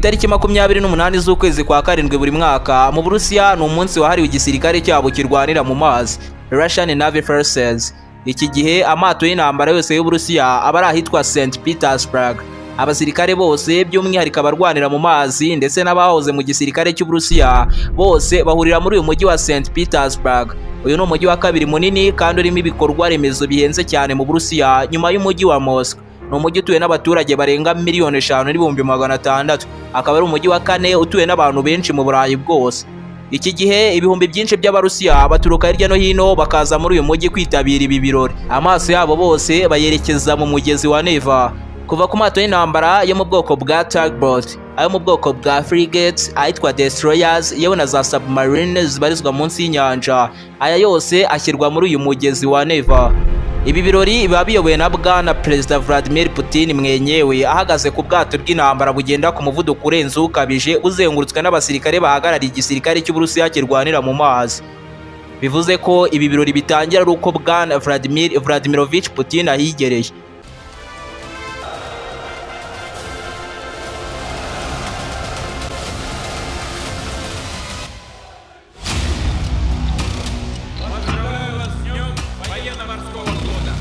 Itariki 28 z'ukwezi kwa karindwi buri mwaka mu Burusiya ni umunsi wahariwe igisirikare cyabo kirwanira mu mazi, Russian Navy Forces. Iki gihe amato y'intambara yose y'Uburusiya aba ari ahitwa St Petersburg. Abasirikare bose, by'umwihariko abarwanira mu mazi ndetse n'abahoze mu gisirikare cy'Uburusiya, bose bahurira muri uyu mujyi wa St Petersburg. Uyu ni umujyi wa kabiri munini kandi urimo ibikorwa remezo bihenze cyane mu Burusiya nyuma y'umujyi wa Moscow. Ni umujyi utuwe n'abaturage barenga 5,600,000, akaba ari umujyi wa kane utuwe n'abantu benshi mu Burayi bwose. Iki gihe ibihumbi byinshi by'Abarusiya baturuka hirya no hino bakaza muri uyu mujyi kwitabira ibi birori. Amaso yabo bose bayerekeza mu mugezi wa Neva. Kuva ku mato y'intambara yo mu bwoko bwa tugboat, ayo mu bwoko bwa frigates, ayitwa destroyers, yewe na za submarine zibarizwa munsi y'inyanja, aya yose ashyirwa muri uyu mugezi wa Neva. Ibi birori biba biyobowe na Bwana Perezida Vladimir Putin mwenyewe, ahagaze ku bwato bw'intambara bugenda ku muvuduko urenze ukabije, buzengurutswe n'abasirikare bahagarariye igisirikare cy'Uburusiya kirwanira mu mazi. Bivuze ko ibi birori bitangira ari uko Bwana Vladimir Vladimirovich Putin ahigereye. Поздравляю вас с Днем Военно-морского флота!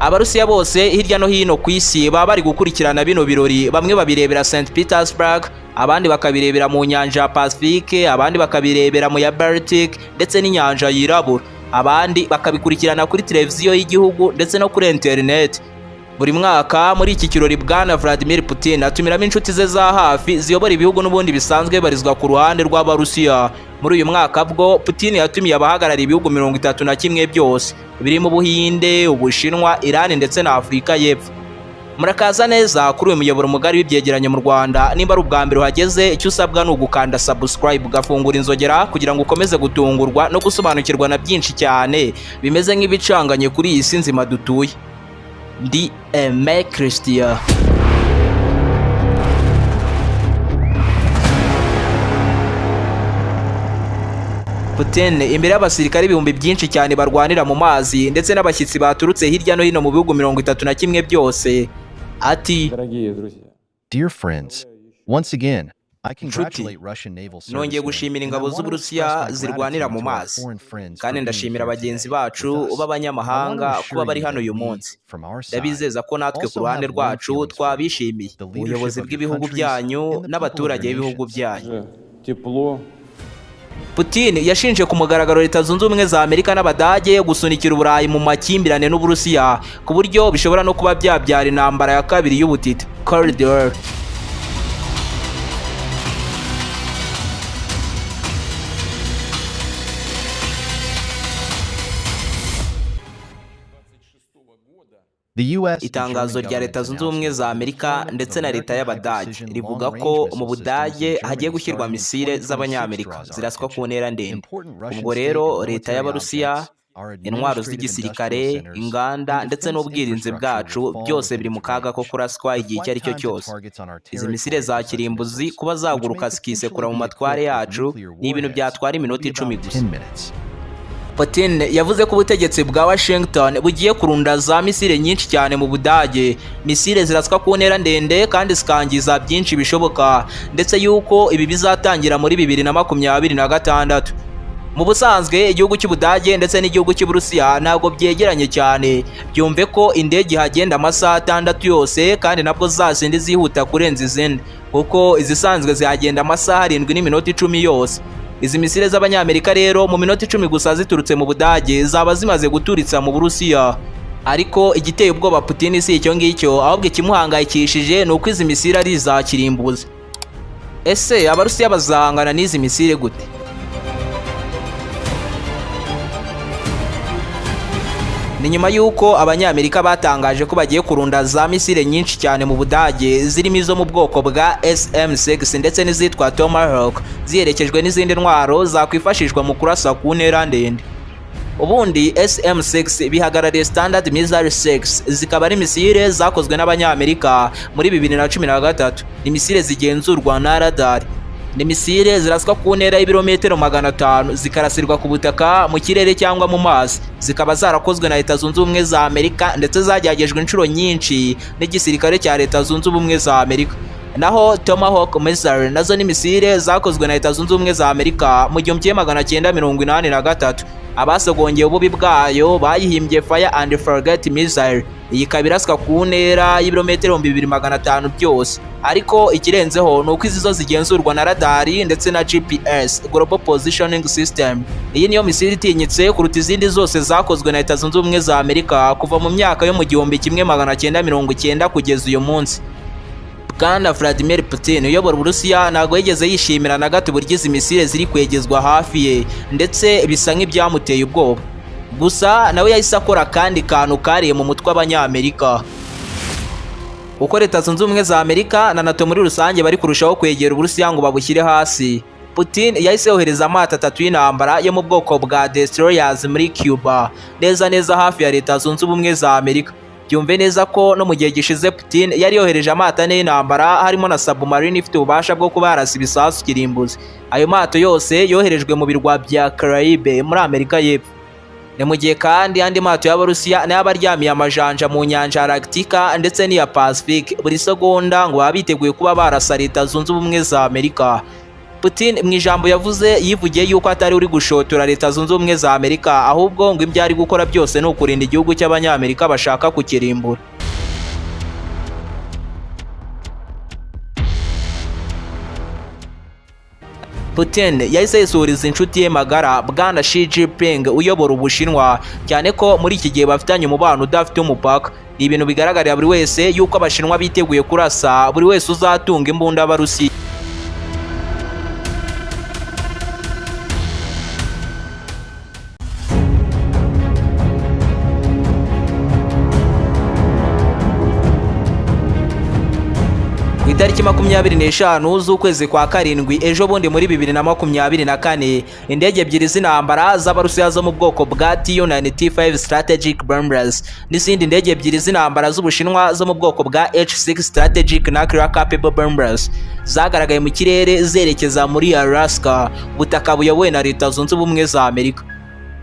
Abarusiya bose hirya no hino ku isi baba bari gukurikirana bino birori, bamwe babirebera St Petersburg, abandi bakabirebera mu nyanja ya Pacifique, abandi bakabirebera mu ya Baltic ndetse n'inyanja yirabura, abandi bakabikurikirana kuri televiziyo y'igihugu ndetse no kuri internet. Buri mwaka muri iki kirori Bwana Vladimir Putin atumiramo inshuti ze za hafi ziyobora ibihugu n'ubundi bisanzwe bibarizwa ku ruhande rw'Abarusiya. Muri uyu mwaka bwo Putin yatumiye abahagarariye ibihugu 31 byose birimo Ubuhinde, Ubushinwa, Iran ndetse na Afurika y'Epfo. Murakaza neza kuri uyu muyoboro mugari w'ibyegeranyo mu Rwanda. Nimba ari ubwa mbere uhageze, icyo usabwa ni ugukanda subscribe ugafungura inzogera kugira ngo ukomeze gutungurwa no gusobanukirwa na byinshi cyane bimeze nk'ibicanganye kuri iyi si nzima dutuye. Ndi Aime Christian. Putin imbere y'abasirikare ibihumbi byinshi cyane barwanira mu mazi ndetse n'abashyitsi baturutse hirya no hino mu bihugu 31 byose, ati: Дорогие друзья, Dear friends, once again, I Nshuti, congratulate Russian naval nongeye servicemen gushimira and I ingabo want to z'Uburusiya express my zirwanira gratitude mu to our mazi, foreign friends for kandi being ndashimira here bagenzi today bacu with us. I want to b'abanyamahanga kuba assure bari you hano that uyu we, munsi. from our side, Ndabizeza ko natwe ku also ruhande have warm rwacu feelings for you, twabishimiye, the ubuyobozi leadership of your bw'ibihugu countries byanyu and the people of n'abaturage your b'ibihugu nations. byanyu. же тепло Putin yashinje ku mugaragaro Leta Zunze Ubumwe za Amerika n'Abadage gusunikira Uburayi mu makimbirane n'Uburusiya, ku buryo bishobora no kuba byabyara intambara ya kabiri y'ubutita, Cold War. The US and Itangazo German rya Leta governments Zunze Ubumwe announcement za of the Amerika deployment of ndetse na Leta American y'Abadage high-precision rivuga ko long-range mu missile systems Budage in hagiye Germany gushyirwa starting in misile 2026 z'Abanyamerika draws our ziraswa ku attention. ntera ndende. Important Russian Ubwo state rero and Leta military y'Abarusiya, objects, our intwaro administrative z'igisirikare, industrial centers, inganda and ndetse defense n'ubwirinzi infrastructure bwacu will fall byose within biri mu its kaga ko range. kuraswa The igihe icyo flight ari cyo times it cyose. targets on our Izi misile territory za for such kirimbuzi missiles, kuba which may zaguruka zikisekura potentially mu be matware equipped with yacu, nuclear ni ibintu warheads, byatwara will iminota be 10 about gusa. 10 minutes. Putin yavuze ko ubutegetsi bwa Washington bugiye kurunda za misile nyinshi cyane mu Budage, misile ziraswa ku ntera ndende kandi zikangiza byinshi bishoboka, ndetse yuko ibi bizatangira muri 2026. Mu busanzwe igihugu cy'Ubudage ndetse n'igihugu cy'Uburusiya ntabwo byegeranye cyane, byumve ko indege ihagenda amasaha 6 yose, kandi nabwo za zindi zihuta kurenza izindi, kuko izisanzwe zihagenda amasaha 7 n'iminota 10 yose. Izi misile z'Abanyamerika rero mu minota 10 gusa ziturutse mu Budage zaba zimaze guturitsa mu Burusiya. Ariko igiteye ubwoba Putin si icyo ngicyo, ahubwo ikimuhangayikishije ni uko izi misile ari iza kirimbuzi. Ese Abarusiya bazahangana n'izi misile gute? Ni nyuma y'uko Abanyamerika batangaje ko bagiye kurunda za misile nyinshi cyane mu Budage, zirimo izo mu bwoko bwa SM-6 ndetse n'izitwa Tomahawk, ziherekejwe n'izindi ntwaro zakwifashishwa mu kurasa ku ntera ndende. Ubundi SM-6 bihagarariye Standard Missile 6, zikaba ari misile zakozwe n'Abanyamerika muri 2013. Ni misile zigenzurwa na radar. Ni misile ziraswa ku ntera y'ibirometero 500, zikarasirwa ku butaka, mu kirere cyangwa mu mazi, zikaba zarakozwe na Leta Zunze Ubumwe za Amerika, ndetse zageragejwe inshuro nyinshi n'igisirikare cya Leta Zunze Ubumwe za Amerika. Naho Tomahawk missile nazo ni misile zakozwe na Leta Zunze Ubumwe za Amerika mu 1983. Abasogongeye ububi bwayo bayihimbye Fire and Forget missile. Iyi ikaba iraswa ku ntera y'ibirometero 2500 byose, ariko ikirenzeho ni uko izi zo zigenzurwa na radari ndetse na GPS, Global Positioning System. Iyi niyo misile itinyitse kuruta izindi zose zakozwe na Leta Zunze Ubumwe za Amerika kuva mu myaka yo mu 1990 kugeza uyu munsi. Bwana Vladimir Putin uyobora Uburusiya ntabwo yigeze yishimira na gato uburyo izi misile ziri kwegezwa hafi ye, ndetse bisa nk'ibyamuteye ubwoba. Gusa nawe yahise akora akandi kantu kariye mu mutwe Abanyamerika. Uko Leta Zunze Ubumwe za Amerika na NATO muri rusange bari kurushaho kwegera Uburusiya ngo babushyire hasi, Putin yahise yohereza amato atatu y'intambara yo mu bwoko bwa destroyers muri Cuba, neza neza hafi ya Leta Zunze Ubumwe za Amerika. Byumve neza ko no mu gihe gishize Putin yari yohereje amato ane y'intambara, harimo na submarine ifite ububasha bwo kuba yarasa ibisasu kirimbuzi. Ayo mato yose yoherejwe mu birwa bya Caraïbe muri Amerika y'Epfo. Ni mu gihe kandi andi mato y'Abarusiya nayo aba aryamiye amajanja mu nyanja ya Arctica ndetse n'iya Pacific, buri segonda ngo baba biteguye kuba barasa Leta Zunze Ubumwe za Amerika. Putin mu ijambo yavuze yivugiye yuko atari uri gushotora Leta Zunze Ubumwe za Amerika, ahubwo ngo ibyo ari gukora byose ni ukurinda igihugu cy'Abanyamerika bashaka kukirimbura. Putin yahise yisuhuriza inshuti ye magara Bwana Xi Jinping uyobora Ubushinwa, cyane ko muri iki gihe bafitanye umubano udafite umupaka. Ni ibintu bigaragarira buri wese yuko Abashinwa biteguye kurasa buri wese uzatunga imbunda Abarusiya. Ku itariki 25 z'ukwezi kwa karindwi ejo bundi muri 2024, indege ebyiri z'intambara z'Abarusiya zo mu bwoko bwa Tu-95 Strategic Bombers n'izindi ndege ebyiri z'intambara z'Ubushinwa zo mu bwoko bwa H-6 Strategic Nuclear Capable Bombers zagaragaye mu kirere zerekeza muri Alaska, ubutaka buyobowe na Leta Zunze Ubumwe za Amerika.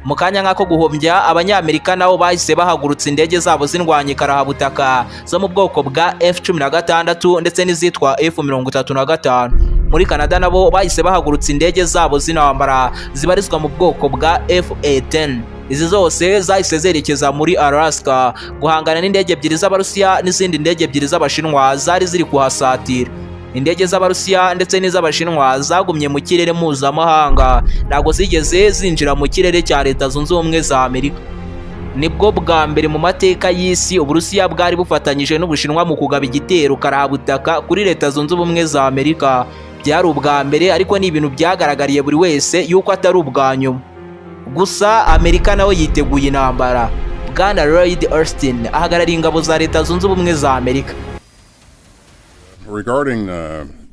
Mu kanya nk'ako guhombya, Abanyamerika nabo bahise bahagurutsa indege zabo z'indwanyi karahabutaka zo mu bwoko bwa F-16 ndetse n'izitwa F-35. Muri Canada nabo bahise bahagurutsa indege zabo z'intambara zibarizwa mu bwoko bwa F-18. Izi zose zahise zerekeza muri Alaska guhangana n'indege ebyiri z'Abarusiya n'izindi ndege ebyiri z'Abashinwa zari ziri kuhasatira. Indege z'Abarusiya ndetse n'iz'Abashinwa zagumye mu kirere mpuzamahanga, ntabwo zigeze zinjira mu kirere cya Leta Zunze Ubumwe za Amerika. Nibwo bwa mbere mu mateka y'isi Uburusiya bwari bufatanyije n'Ubushinwa mu kugaba igitero karahabutaka kuri Leta Zunze Ubumwe za Amerika. Byari ubwa mbere, ariko ni ibintu byagaragariye buri wese yuko atari ubwa nyuma. Gusa Amerika nawe yiteguye intambara. Bwana Lloyd Austin ahagarariye ingabo za Leta Zunze Ubumwe za Amerika. Regarding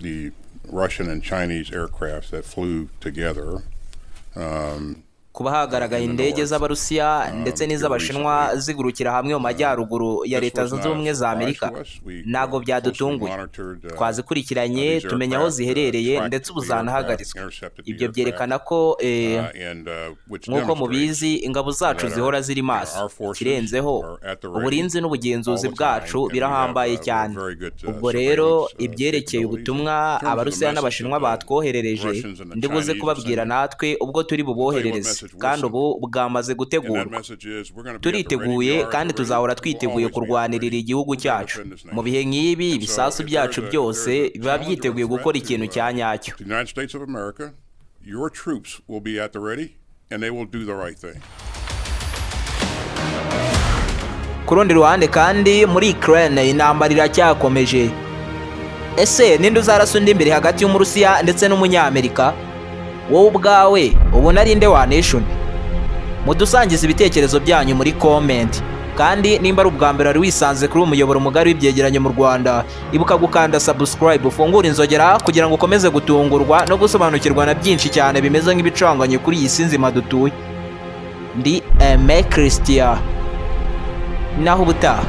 the Russian and Chinese aircraft that flew together, Kuba hagaragaye indege z'Abarusiya ndetse n'iz'Abashinwa zigurukira hamwe mu majyaruguru ya Leta Zunze Ubumwe za Amerika ntabwo byadutunguye. Twazikurikiranye, tumenya aho ziherereye, ndetse ubu zanahagaritswe. Ibyo byerekana ko nk'uko mubizi, ingabo zacu zihora ziri maso. Ikirenzeho, uburinzi n'ubugenzuzi bwacu birahambaye cyane. Ubwo rero ibyerekeye ubutumwa Abarusiya n'Abashinwa batwoherereje, ndibuze kubabwira natwe ubwo turi buboherereze, kandi ubu bwamaze gutegurwa. Turiteguye kandi tuzahora twiteguye kurwanirira igihugu cyacu. Mu bihe nk'ibi, ibisasu byacu byose biba byiteguye gukora ikintu cya nyacyo. The United States of America, your troops will be at the ready and they will do the right thing. Ku rundi ruhande kandi, muri Ukraine intambara iracyakomeje. Ese ninde uzarasa undi imbere hagati y'Umurusiya ndetse n'Umunyamerika? Wowe ubwawe ubona ari nde wanesha undi? Mudusangize ibitekerezo byanyu muri comment. Kandi nimba ari ubwa mbere wari wisanze kuri uyu muyoboro mugari w'ibyegeranyo mu Rwanda, ibuka gukanda subscribe, ufungure inzogera kugira ngo ukomeze gutungurwa no gusobanukirwa na byinshi cyane bimeze nk'ibicanganye kuri iyi si nzima dutuye. Ndi Aime Christian, naho ubutaha.